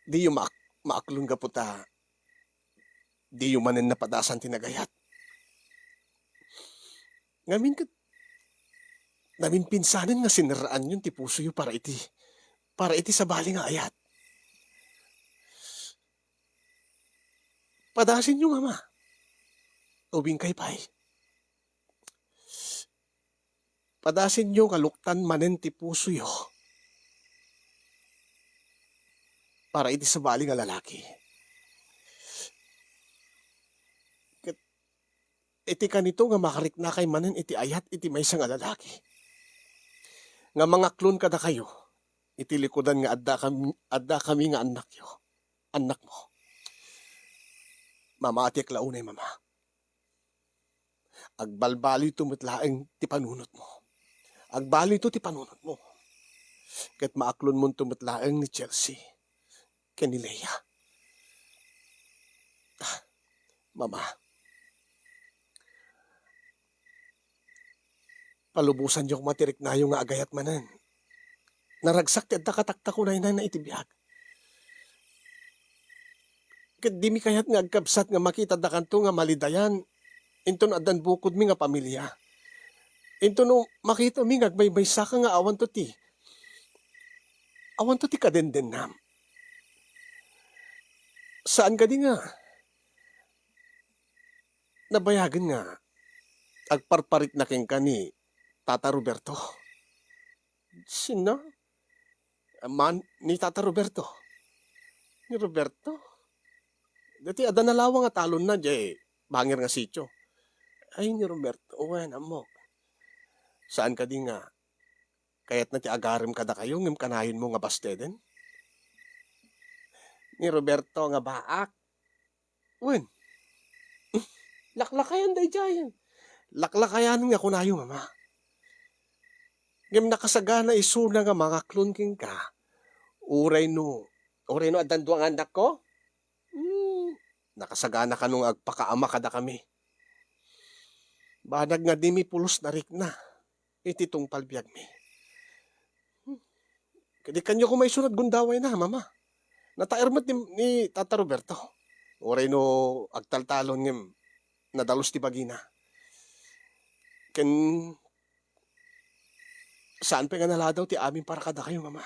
diyo maak-, maaklon gapu ta diyo manen napadasan ti nagayat. Ngamin ket, namin pinsanen nga sineraanyon ti pusoyo para iti, para iti sabali nga ayat. Padasenyo, Mama. Ubinkay pay. Padasenyo nga luktan manen ti pusoyo para iti sabali nga lalaki. Ket iti kanito nga makariknakay manen iti ayat iti maysa nga lalaki nga mangaklon kadakayo iti likudan nga adda kam-, adda kami nga annakyo, annakmo. Mama, atiek la unay, Mama. Agbalbalito met laeng ti panunotmo. Agbalito ti panunotmo. Ket maaklonmonto met laeng ni Chelsea ken ni Lea. Ah, Mama, palubosanyo koma ti riknayo nga agayat manen. Naragsak ti adda kataktakunaynayna iti biag. Ket dimi kayat nga agkabsat nga makitadakanto nga malidayan inton addan bukodmi nga pamilia. Inton no makitami nga agmaymaysaka nga awanto ti, awanto ti kadendennam. Saan kadi nga nabayagen nga agparparikna kenka ni Tata Roberto? Sino? Aman ni Tata Roberto. Ni Roberto? Dati adda nalawa nga talonna diay bangir nga sitio. Ay, ni Roberto. Wen, ammok. Saan kadi nga kayatna ti agarem kadakayo ngem kanayonmo nga basteden? Ni Roberto nga baak. Wen, laklakayan daydiayen. Laklakayan nga kunayo, Mama. Ngem nakasagana isuna nga mangaklon kenka. Uray no, uray no addan dua nga annakko? Hmm, nakasagana kano nga agpakaama kadakami. Banag nga dimi pulos narikna iti tungpal biagmi. Kadi kanyo koma isunod gundawayna, Mama. Nataer met ni, ni Tata Roberto. Uray no agtaltalon ngem nadalus ti bagina. Ken saan pay nga naladaw ti amin para kadakayo, Mama.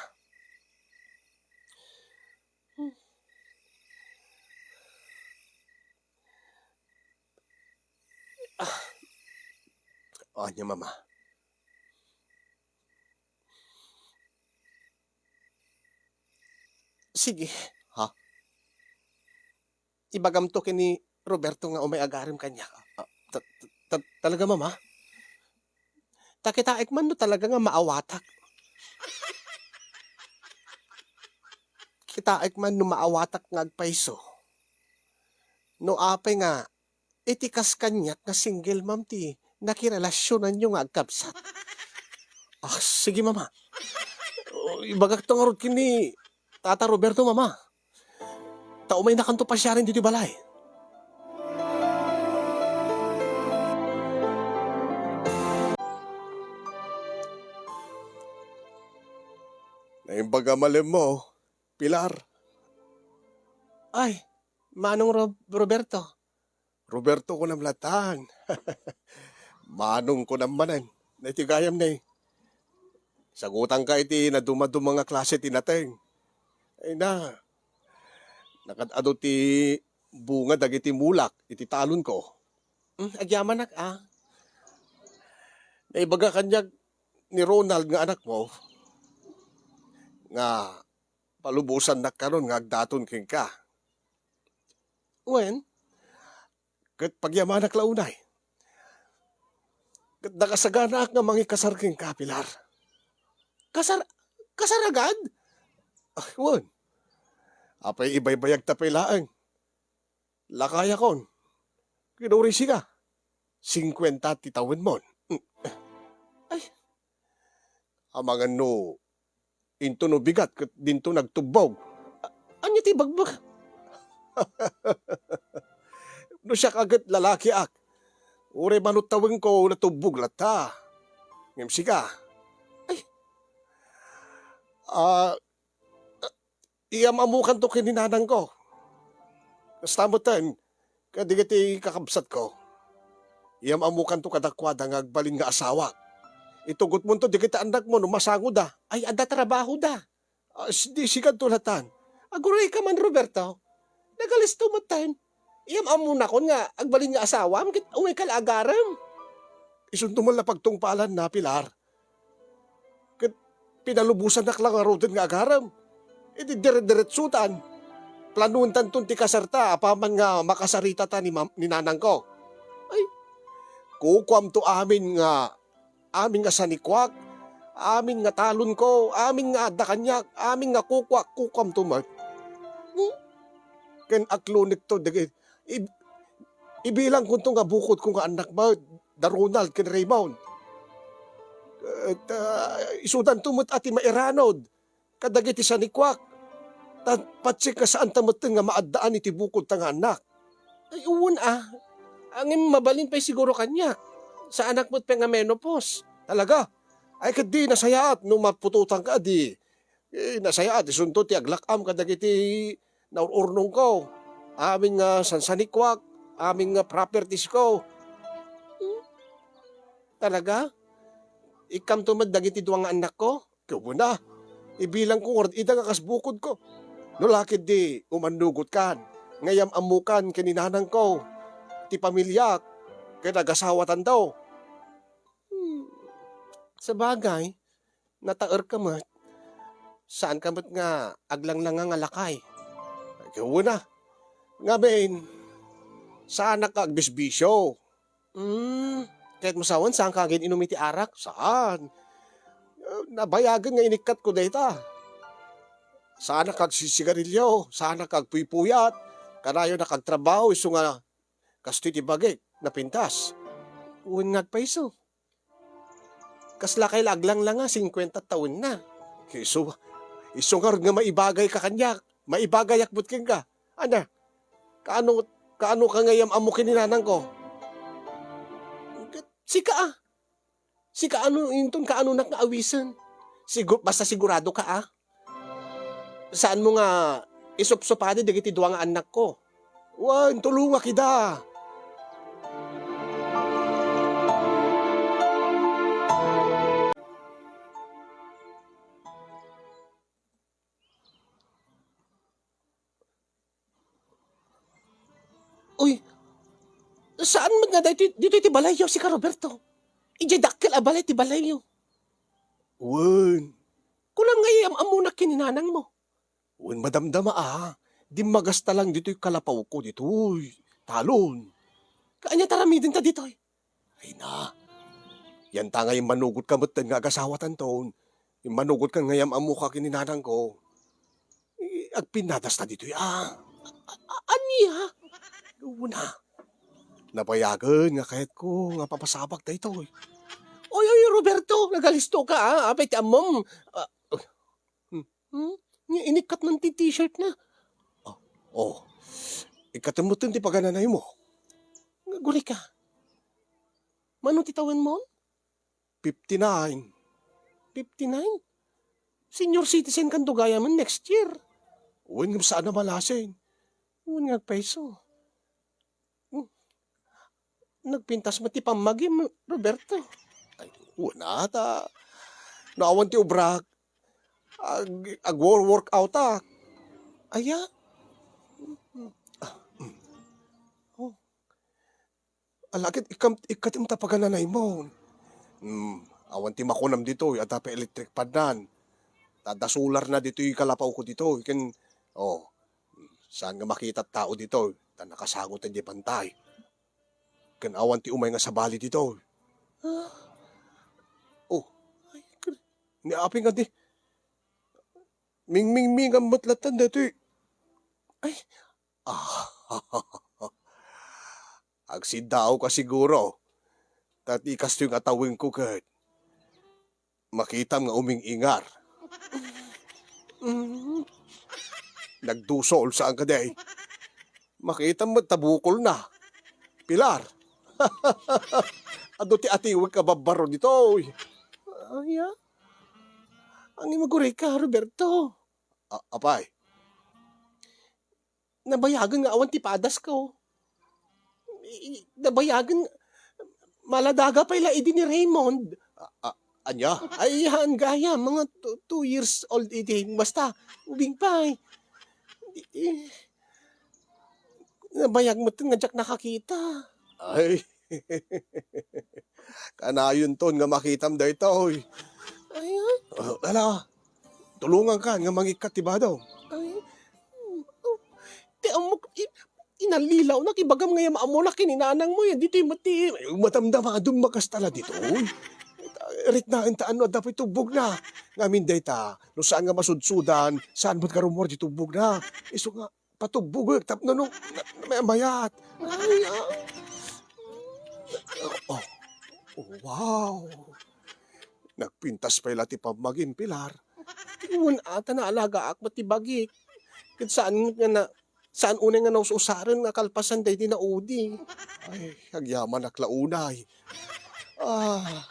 O, ania, Mama? Sige. Ha? Ibagamto ken ni Roberto nga umay agarem kaniak. Ah, ta-, ta-, ta-, talaga, Mama? Ta kitaek man no talaga nga maawatak. Kitaek man no maawatak nga agpayso. No apay nga iti kas kaniak nga single mom ti nakirelasionanyo nga agkabsat. Ah, sige, Mama. Oh, ibagakto ngarud ken ni Tata Roberto, Mama. Ta umaynakanto pasiaren ditoy balay. Naimbag a malemmo, Pilar. Ay, Manong Rob-, Roberto. Roberto kunam latan. Manong kunam manen. Iti gayam ne. Sagutanka iti nadumaduma nga klase ti nateng. Ay na. Nakad-adu ti bunga dagiti mulak iti talonko. Hmm, agyamanak, a. Naibaga kaniak ni Ronald nga anakmo nga palubosannak karon nga agdaton kenka. Wen, ket pagyamanak la unay. Ket nakasaganaak nga mangikasar kenka, Pilar. Kasar-, kasar agad? Ah, wen. Apay ibaybayagta pay laeng. Lakayakon. Kinurisiga. Singkuenta ti tawenmon. Ay. Amangan no into no bigat ket dinto nagtubbog. A-, ania ti ibagbag? No siak a ket lalakiak, uray manuttawengko, natubbog latta. Ngem sika, ay, ah, iyam-ammokanto ken ni nanangko. Kasta metten, kadagiti kakabsatko, iyam-ammokanto kadakuada nga agbalin nga asawak. Itugotmonto dagiti annakmo no masangoda. Ay, adda trabahoda. Ah, s-, di sikanto latan. Agurayka man, Roberto. Nagalisto metten. Iyam-ammonakon nga agbalin nga asawam ket umayka la agarem. Isunto man la pagtungpalanna, Pilar. Ket pinalubosannak la ngaruden nga agarem. Iti dire-diretsotan, planuentanton ti kasarta apaman nga makasaritata ni mam-, ni nanangko. Ay, kukuamto amin nga, amin nga sanikuak, amin nga talonko, amin nga adda kaniak, amin nga kukuak, kukuamto met. Hmm? Ken aklonekto dagiti ib-, ibilangkonto nga bukodko nga annak met, da Ronald ken Raymond. Ket, ah, isudanto met a ti mairanod kadagiti sanikuak, ta patsek nga saanta metten nga maaddaan iti bukodta nga annak. Ay, wen a. Ngem mabalin pay siguro kaniak. Saanak met pay nga menopause. Talaga? Ay, ket di nasayaat no maputotanka, di. Eh, nasayaat, isunto ti aglak-am kadagiti naur-urnongko. Amin nga sansanikuak, amin nga propertiesko. Hmm? Talaga? Ikkamto met dagiti dua nga annakko? Ket wen a, ibilangko ngarud ida nga kas bukodko. No la ketdi, umannugotkan, nga iyam-ammokan ken ni nanangko, ti pamiliak, ket agasawatanto. Hmm. Sabagay, nataerka met. Saanka met nga aglanglanga nga lakay. Ket wen a. Ngamin, saanak nga agbisbisio. Hmm, ket masawen, saanka agin-inum iti arak? Saan. Eh, nabayagen nga inikkatko dayta. Saanak agsisigarilio, saanak agpuypuyat, kanayonak agtrabaho, isu nga kastoy ti bagik, napintas. Wen nga agpayso. Kas lakay la aglangla nga singkuenta tawenna. Isu, isu ngarud nga maibagayka kaniak, maibagayak met kenka. Ania? Kaano, kaano ka nga iyam-ammo ken ni nanangko? Sika a. Sika ano, inton kaanonak nga awisen. Sigu-, basta sigurado ka a. Saanmo nga isupsupadi dagiti dua nga annakko. Wen, tulongak ida. Uy, saan met nga daytoy, ditoy ti balayyo, sika Roberto? Idiay dakkel a balay ti balayyo. Wen. Kunam nga iyam-ammonak ken ni nanangmo. Wen, madamdama a, dimmagasta lang ditoy kalapawko ditoy talon. Kaanya ta ramidenta ditoy? Ay na. Yanta nga immanugotka metten nga agasawatanton. Immanugotka nga iyam-ammoka ken ni nanangko. Eh, agpinnadasta ditoy a. A-, a-, ania? Una. Nabayagen nga kayatko nga papasabak daytoy. Oy, oy, Roberto, nagalisto ka, ah. Apay ti ammom. Ah, Hmm? Nga inikkat man ti t-shirt na. Oh, oh. Ikkatem metten ti pagananay mo. Nga guri ka. Mano ti tawen mo? Fifty-nine. Fifty-nine? Senior citizen kan dugayam next year. Wen, ngem saan a malasin. Wen nga agpayso. Hmm. Nagpintas met ti pammagim, Roberto. Ay, wen a ta. No awan ti obrak, ag-, agwor-workout ak. Aya? Oh. Ala ket ikkam-, ikkatem ta pagananay mo. Hmm, awan ti makunam ditoy, adda pay electric fan-nan. Ta adda solar na ditoy kalapawko ditoy, ken, oh, saan nga makita ti tao ditoy, ta nakasango ti diay pantay. Ken awan ti umay nga sabali ditoy. Ah. Oh. Ay, kr-, ni apay nga di. Mingmingmingan met latta daytoy. Ay. Ah. Agsiddaawka siguro. Ta ti kastoy nga tawenko ket makitam nga uming-ingar. Mm. Nagdusol, saan kadi? Makitam met ta bukolna. Pilar. Adu ti atiwek a babbaro ditoy. Aya? Ang imagurika, Roberto. A-, apay? Nabayagen nga awan ti padasko. I-, i-, nabayagen, maladaga pay la idi ni Raymond. A-, a-, ania? Ay, haan gayam, mga two, two years old idi. Basta, ubing pay. I-, i-, nabayag met nga diak nakakita. Ay, kanayonton nga makitam daytoy. Ay, ay. Oh, ala, tulongankan nga mangikkat ti badom. Ay, mm, oh, ti ammok, i-, inallilawnak, ibagam nga iyam-ammonak ken ni nanangmo, yan ditoy met ti. Ay, madamdama, dummagas ta la ditoy. Riknaen ta no adda pay tubbogna. Ngamin dayta, no saan nga masudsudan, saan met nga rummuar di tubbogna. Isu nga, patubbogek tapno no, na, na, mayat. Ay, ah. Oh, oh, wow. Nagpintas pay la ti pammagim, Pilar. Wen a ta naalagaak met ti bagik. Ket saan nga na, saan unay nga naus-usaren nga kalpasan daydi naudi. Ay, agyamanak la unay. Ah.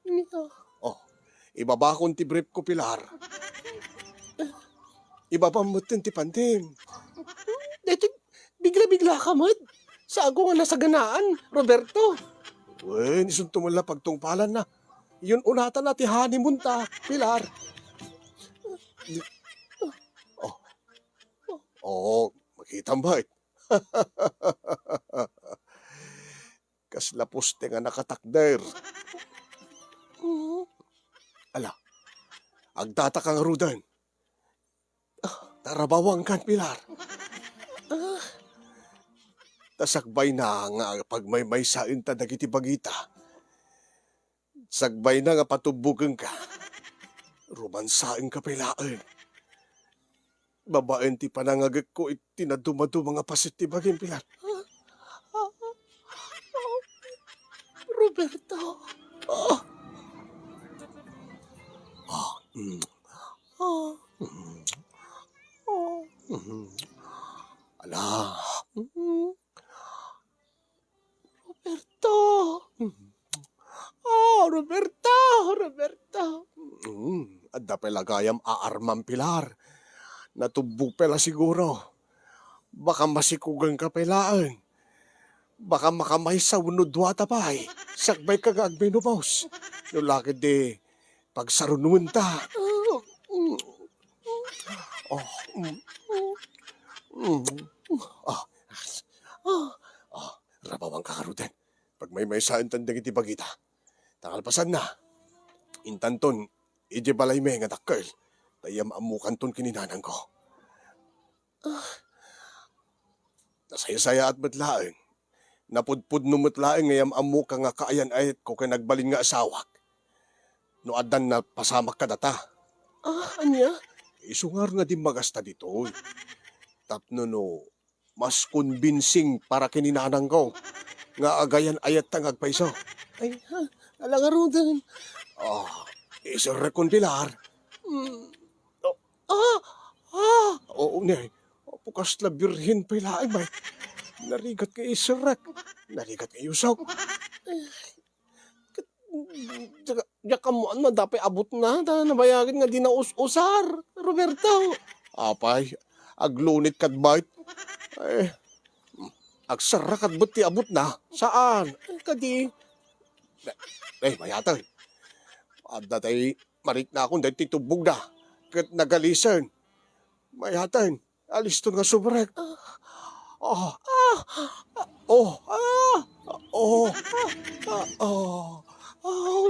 Nia. Oh, ibabakon ti brief ko, Pilar. Ibabam metten ti pantim. Daytoy, bigla-bigla ka met. Saanko nga nasaganaan, Roberto. Wen, isunto met la pagtungpalanna. Yun unatan na ti honeymoon ta, Pilar. Oh. Oh, makitam met. Kasla poste nga nakatakder. Mm. Ala, agdata ka ngaruden. Ah, tarabawankan, Pilar. Ah. Ta sakbayna nga pagmaymaysaenta dagiti bagita. Sakbayna nga patubbogenka, rumansaenka pay laeng. Babaen ti panangagekko iti nadumaduma nga paset ti bagim, Pilar. Roberto. Ah. Ah, mm. Ah. Mm. Ah. Mm. Ala. Mm. Roberto! Oh, Roberto! Roberto! Mm, adda pay la gayam aarmam, Pilar. Natubbog pay la siguro. Baka masikuganka pay laeng. Baka makamaysa wenno duata pay. Sakbayka nga agmenopause. No la ketdi, pagsarunoenta. Oh, mm. Mm. Mm. Ah. Ah. Ah. Rabawanka ngaruden. Pagmaymaysaentayo dagiti bagita. Ta kalpasanna, intanton idiay balaymi nga dakkel, ta iam-ammokanton ken ni nanangko. Ah, nasaysayaat met laeng, napudpudno met laeng nga iam-ammoka nga kaayan-ayatko ken agbalin nga asawak. No addan napasamak kadata. Ah, ania? Isu ngarud nga dimmagasta ditoy. Tapno no mas convincing para ken ni nanangko nga agayan-ayatta nga agpayso. Ay, ha? Ala ngaruden. Ah, iserrekon, Pilar. Mm. Oh, ah, ah, oo, ne. Apo, kasla birhen pay laeng, bay. Narigat nga iserrek. Narigat nga iusok. Ket, diak, diak ammoan no adda pay abutna, ta nabayagen nga dina us-usar, Roberto. Apay, aglunit kad bayt. Eh, agsarra kad bet ti abutna? Saan? Kadi. Eh, mayaten. Adda tay mariknakon daytoy tubbogna, ket nagalisen. Mayaten. Aliston nga subrek. Ah. Ah. Ah. Oh. Ah. Oh. Ah. Ah. Oh. Oh.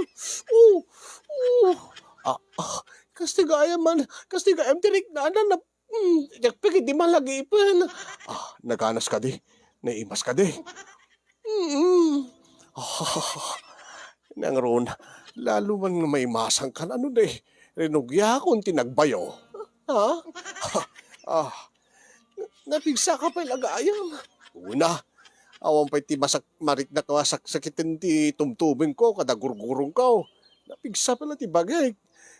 Oh. Ah. Ah. Kas ti gayam man, kas ti gayam ti riknana na, mm, diak pay ketdi malagipen. Ah, naganas kadi? Naimas kadi? Mm. Ah, nangruna, lalo man nga maimasangkan, ano di, rinugiakon ti nagbayo. Ha? Ah, napigsaka pay la gayam. Una, awan pay ti masak-, mariknak a saksakiten ti tumtumengko kada gurgurongko. Napigsa pay la ti bagik.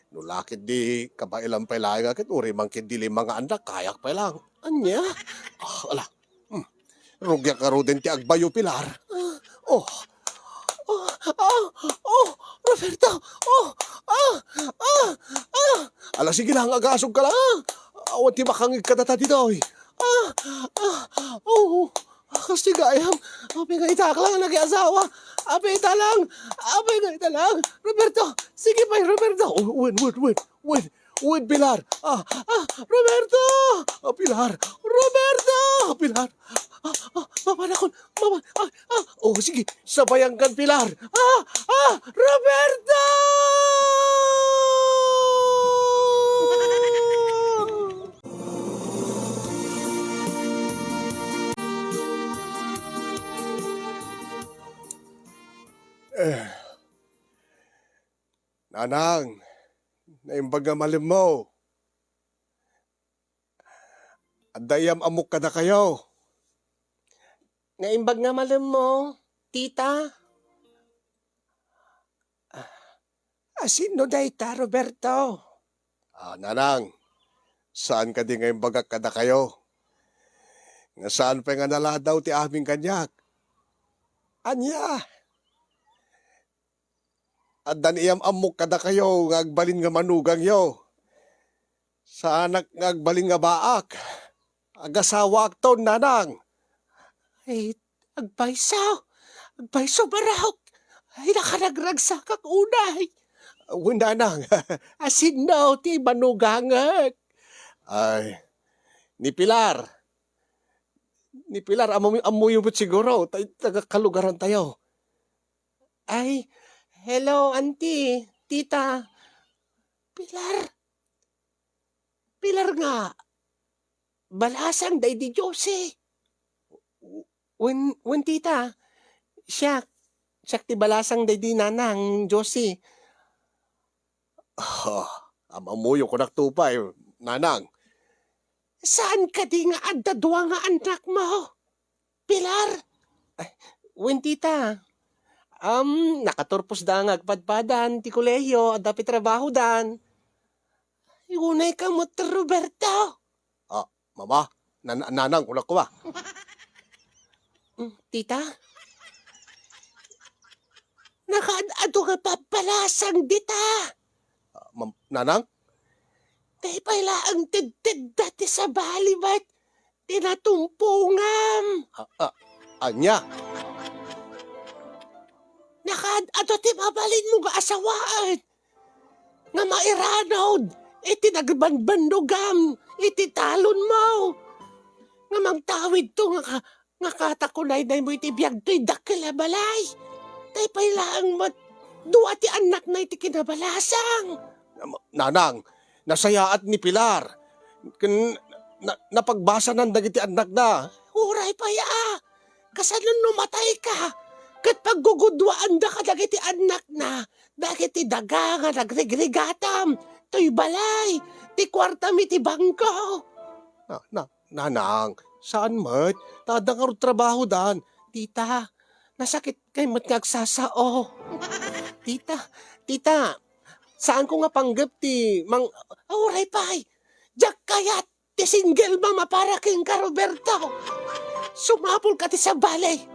No la ketdi kabaelan pay laeng a ket uray man ketdi lima nga annak, kayak pay lang. Ania? Ah, ala. Hmm. Rugiak ngaruden ti agbayo, Pilar. Ah, oh. Oh, ah, oh, Roberto! Oh, ah, ah, ah. Ala, sige lang, agasog ka lang. Awan ti makangeg kadata ditoy. Ah, ah, oh. Kas ti gayam, apay nga ita lang nakiasawa? Apay ita lang? Apay nga ita lang? Roberto! Sige pay, Roberto! Oh, wen, wen, wen, wen, wen, Pilar! Ah, ah, Roberto! Ah, Pilar! Roberto! Pilar! Ah, ah, mapanakon! Mapa-, ah, ah, oh, sige, sabayan kan, Pilar! Ah, ah, Roberto! Eh, Nanang, naimbag nga malemmo. Adda iyam-ammok kadakayo. Naimbag nga malemmo, tita. Ah, asino dayta, Roberto? Ah, Nanang, saan kadi nga imbagak kadakayo? Nga saan pay nga naladaw ti amin kaniak? Ania? Adda ni iyam-ammok kadakayo nga agbalin nga manugangyo. Saanak nga agbalin nga baak. Agasawaakton, Nanang. Ay, agpayso. Agpayso, barok. Ay, nakaragragsakak unay. Wen, Nanang. Asino ti manugangek? Ay, ni Pilar. Ni Pilar, ammo-, ammoyo met siguro. Ta-, taga-kalugarantayo. Ay, hello, auntie, tita. Pilar. Pilar nga balasang daydi Josie. W-, wen, wen, tita. Siak, siak ti balasang daydi nanang Josie. Ah, am-ammoyo kunakto pay, nanang. Saan kadi nga adda dua nga annakmo? Pilar? Ay, wen, tita. Am, nakaturpos da nga agpadpadan ti kolehiyo, adda pay trabahodan. Ay, unay ka met, Roberto. Ah, mama, nan-, nanang, kunak koma. Mm, tita? Nakaad-ado nga pabbalasang dita. Ah, mam-, nanang? Tay pay laeng tedtedda ti sabali met ti natumpongam. Ah, ah, ania? Nakaad-ado ti mabalinmo nga asawaen nga mairanod iti nagbanbannogam iti talonmo, nga mangtawidto nga ka-, Nga katakunaynaymo iti biag toy dakkel a balay. Tay pay laeng met, dua ti annakna iti kinabalasang. Nanang, nasayaat ni Pilar. Ken na-, napagbasanan dagiti annakna. Uray pay a, kasano no matayka? Ket paggugudwaanda kadagiti annakna, dagiti daga nga nagrigrigatam, toy balay, ti kuartam iti bangko. Na, na, Nanang, saan met, ta adda ngarud trabahodan. Tita, nasakit kay met nga agsasao. Tita, tita, saanko nga panggep ti mang-, ah, uray pay. Diak kayat ti single mom a para kenka, Roberto. Sumapulka ti sabali.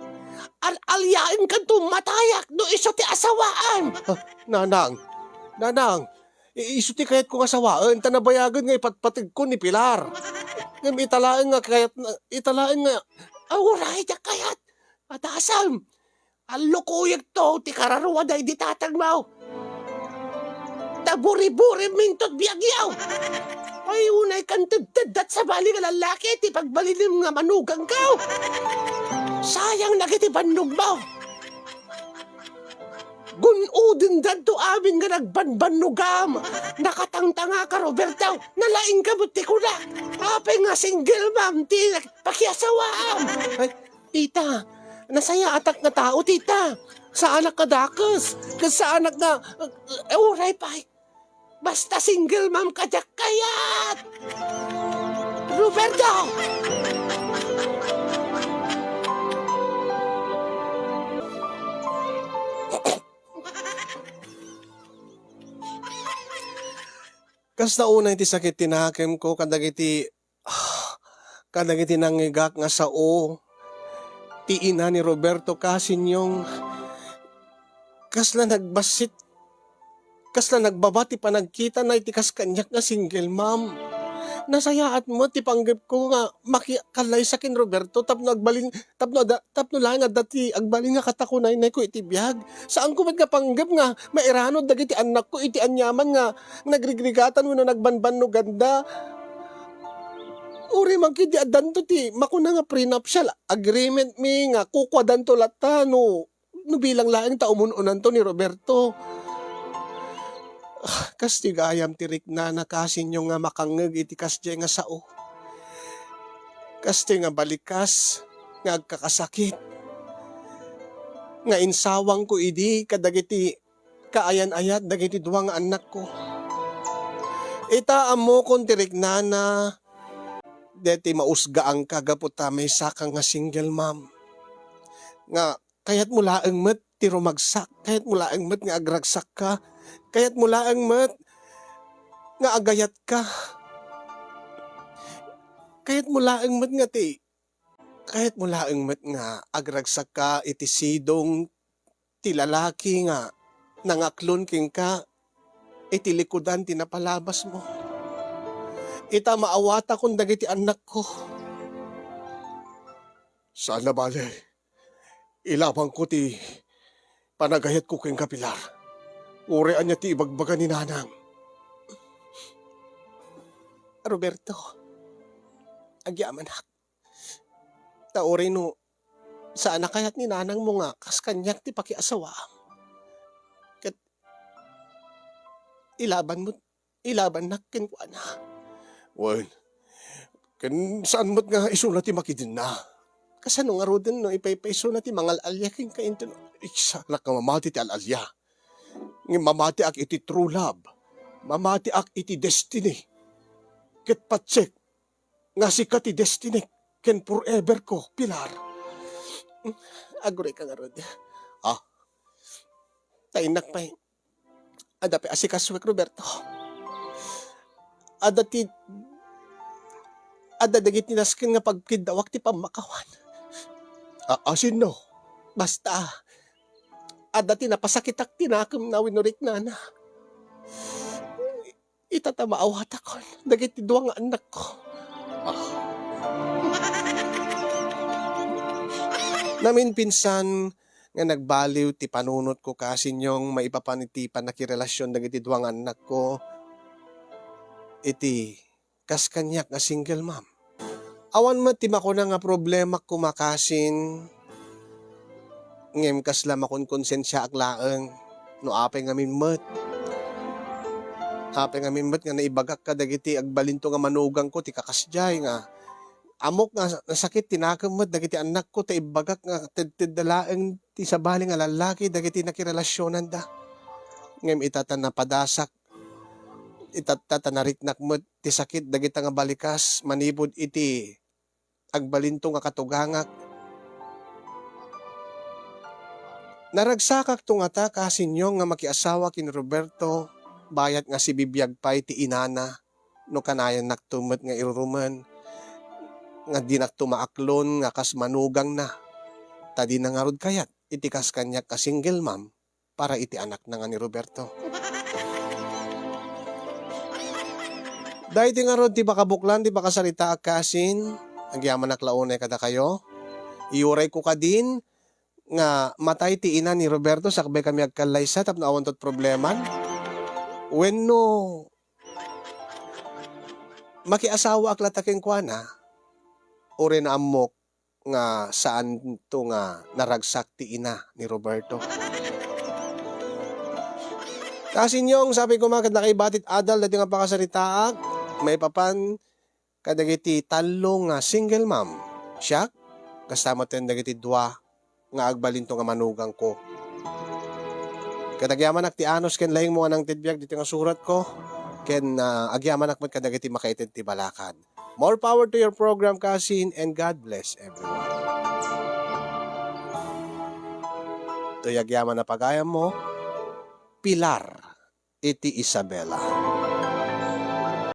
Al-aliaenkanto matayak no isu ti asawaam. Ah, Nanang, Nanang, I-, isu ti kayatko nga sawaen, ta nabayagen nga ipatpategko ni Pilar. Ngem ita laeng nga kayatna, ita laeng nga, ah, uray, diak kayat. Adasam, allukoyekto ti kararua daydi tatangmo. Ta buri-buri mintot biagyo. Ay, unay kan tedteddat sabali nga lallaki ti pagbalinem nga manugangko. Sayang dagiti bannogmo. Gun-odendanto amin nga nagbanbannogam. Nakatangtangaka, Roberto. Nalaingka met ti kunak. Apay nga single mom ti pakiasawaam? Ay, tita, nasayaatak nga tao, tita. Saanak nga dakes. Ket saanak nga, eh, uray pay. Basta single mom ka, diak kayat! Roberto! Kas naunay ti sakit ti nakemko kadagiti, kadagiti nangngegak nga sao ti ina ni Roberto Casinyong. Kasla nagbassit, kasla nagbaba ti panagkitana iti kas kaniak nga single mom. Nasayaat met ti panggepko nga makikallaysa ken Roberto tapno agbalin, tapno adda, tapno laeng adda ti agbalin nga katakunaynayko iti biag. Saanko met nga panggep nga mairanod dagiti annakko iti aniaman nga nagrigrigatan wenno nagbanbannoganda. Uray man ketdi addanto ti makuna nga prenuptial agreement mi nga kukuadanto latta no, no bilang laeng ta umun-unanto ni Roberto. Ah, kas ti gayam ti riknana, Casinio, nga makangngeg iti kasdiay nga sao. Kas ti nga balikas nga agkakasakit nga insawangko idi kadagiti kaayan-ayat dagiti dua nga annakko. Ita, ammokon ti riknana, deti mausgaanka gapu ta maysaka nga single mom. Nga kayatmo laeng met ti rumagsak, kayatmo laeng met nga agragsakka, kayatmo laeng met nga agayatka, kayatmo laeng met nga ti Kayatmo laeng met nga agragsakka iti sidong ti lalaki nga nangaklon kenka iti likudan ti napalabasmo. Ita, maawatakon dagiti annakko. Saan a bale, ilabanko ti panagayatko kenka, Pilar. Uray ania ti ibagbaga ni nanang. Roberto, agyamanak. Ta uray no saan a kayat ni nanangmo nga kas kaniak ti pakiasawaam, ket ilabanmo, ilabannak kenkuana. Wen, ken saan met nga isuna ti makidenna? Kasano ngaruden no ipaypaysona ti mangal-alia kenka inton... Iksanak nga mamati ti al-alia. Ngem mamatiak iti true love. Mamatiak iti destiny. Ket patiek nga sika ti destiny ken forever ko, Pilar. Agurayka ngarud. Ah? Ta innak pay, adda pay asikasuek, Roberto. Adda ti, adda dagiti nasken nga pagkiddawak ti pammakawan. A-, asinno? Basta, adda ti napasakitak ti nakemna wenno riknana. Ita ta maawatakon dagiti dua nga annakko. Ah. Naminpinsan nga nagbaliw ti panunotko, Kasinyong, maipapan iti pannakirelasion dagiti dua nga annakko iti kas kaniak nga single mom. Awan met ti makuna nga problemak koma, kasin, ngem kasla makonkonsensiaak laeng no apay ngamin met. Apay ngamin met nga naibagak kadagiti agbalinto nga manugangko ti kakasdiay nga ammok nga nasakit ti nakem met dagiti annakko ta ibbagak nga tedtedda laeng ti sabali nga lallaki dagiti nakirelasionanda. Ngem ita ta napadasak, ita ta nariknak met ti sakit dagita nga balikas manipud iti agbalinto nga katugangak. Naragsakakto ngata, kasinyo, nga makiasawa ken Roberto bayat nga sibibiag pay ti inana no kanayannakto met nga irurumen nga dinakto maaklon nga kas manugangna, ta dina ngarud kayat iti kas kaniak a single mom para iti anakna nga ni Roberto. Daytoy ngarud ti pakabuklan ti pakasaritaak, kasin, agyamanak la unay kadakayo. Iyurayko kadin nga matay ti ina ni Roberto sakbay kami agkallaysa tapno awan tot probleman. Wenno, makiasawaak latta kenkuana, uray no ammok nga saanto nga naragsak ti ina ni Roberto. Kasinyo, sapay koma ket nakaibati ti adal daytoy nga pakasaritaak, maipapan kadagiti tallo nga single mom. Siak, kasta met ken dagiti dua nga agbalinto nga manugangko. Ket agyamanak ti anus ken laingmo nga nangted biag ditoy nga suratko, ken, ah, agyamanak met kadagiti makaited ti balakad. More power to your program, kasin, and God bless everyone. Toy agyaman a pagayammo, Pilar iti Isabela.